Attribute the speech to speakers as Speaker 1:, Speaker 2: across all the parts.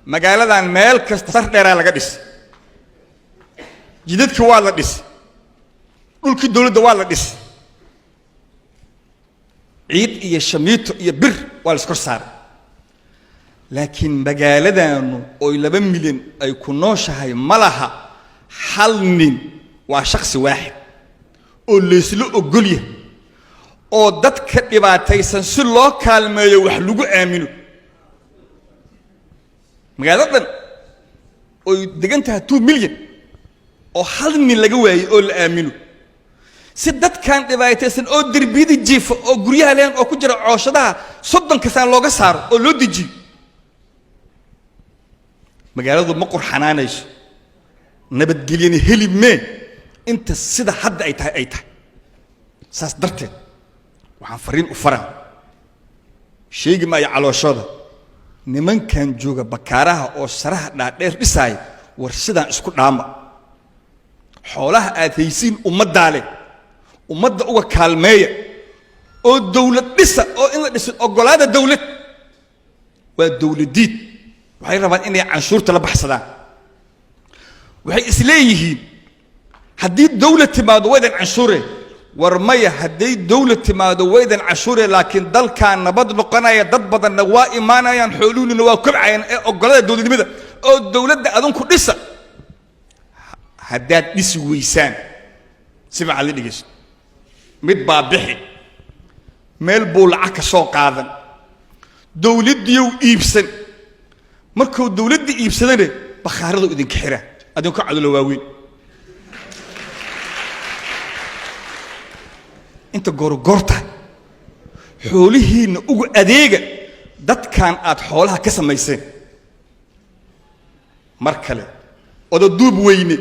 Speaker 1: Magaaladan meel kasta sar dheeraa laga dhis, jidadka waa la dhis, dhulkii dowladda waa la dhis, ciid iyo shamiito iyo bir waa la iskor saaray. Laakiin magaaladanu oy 2 milyan ay ku nooshahay ma laha hal nin, waa shaksi waaxid oo laysla ogol yahay oo dadka dhibaataysan si loo kaalmeeyo wax lagu aamino. Magaalo dhan oy degan tahay 2 milyan oo hal nin laga waayey oo la aamino si dadkan dhibaataysan oo derbiyada jiifa oo guryaha leen oo ku jira cooshadaha 30-ka sano looga saaro oo loo dejiyo. Magaaladu ma qurxanaanayso, nabadgelyana heli mee inta sida hadda ay tahay ay tahay. Saas darteed waxaan fariin u faraa, sheegi maayo calooshooda, nimankan jooga Bakaaraha oo saraha dhaadheer dhisaaya. War sidaan isku dhaama, xoolaha aad haysiin ummaddaa leh, ummadda uga kaalmeeya oo dawlad dhisa, oo in la dhiso oggolaada dawlad. Waa dawladiid, waxay rabaan inay canshuurta la baxsadaan. Waxay isleeyihiin haddii dawlad timaado waydan canshuure. War maya, hadday dawlad timaado waydan canshuure, laakiin dalkaa nabad noqonaya, dad badanna waa imaanayaan, xooluhunina waa kobcayaan. Ee oggolada dawladnimada oo dawladda adinku dhisa. Haddaad dhisi weysaan, si fiican la dhegeyso, mid baa bixi, meel buu lacag ka soo qaadan, dawladdiyow iibsan. Markuu dawladda iibsadana bakhaaradu idinka xiraa, adinku cadulo waaweyn. Inta goorgoorta xoolihiinna ugu adeega dadkan aad xoolaha ka samayseen. Mar kale, odaduub weyne,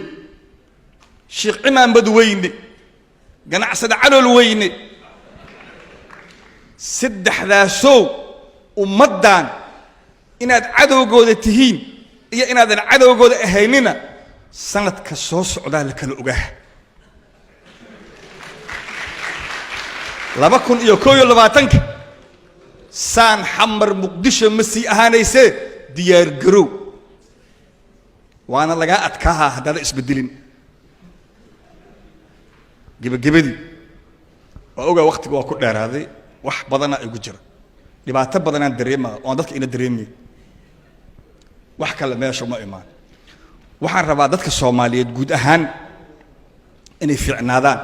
Speaker 1: Sheekh Cimaamad weyne, ganacsada Calool weyne, saddexdaasow ummaddan inaad cadowgooda tihiin iyo inaadan cadowgooda ahaynina sanadka soo socdaa la kala ogaa. 2021-ka saan Xamar Muqdisho ma sii ahaanaysee, diyaar garow, waana lagaa adkaahaa haddaadan isbedelin. Gebagabadii, waa ogaa waktiga waa ku dheeraaday, wax badanaa igu jira, dhibaato badanaan dareemaa oon dadka ina dareemay. Wax kale meesha ma imaan. Waxaan rabaa dadka Soomaaliyeed guud ahaan inay fiicnaadaan.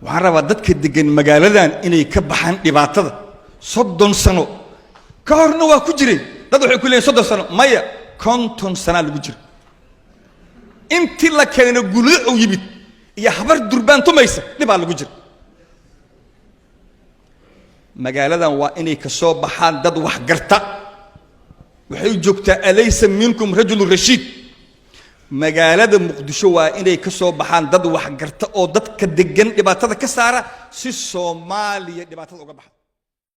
Speaker 1: Waxaan rabaa dadka degan magaaladan inay ka baxaan dhibaatada 30 sano ka horna waa ku jiray. Dad waxay ku leeyihin 30 sano, maya, 50 sanaa lagu jira. Intii la keeno guulado ou yimid iyo habar durbaan tumaysa dhibaa lagu jira. Magaaladan waa inay ka soo baxaan dad wax garta. Waxay joogtaa alaysa minkum rajulun rashiid. Magaalada Muqdisho waa inay ka soo baxaan dad wax garta oo dadka degan dhibaatada ka saara si Soomaaliya dhibaatada uga baxda.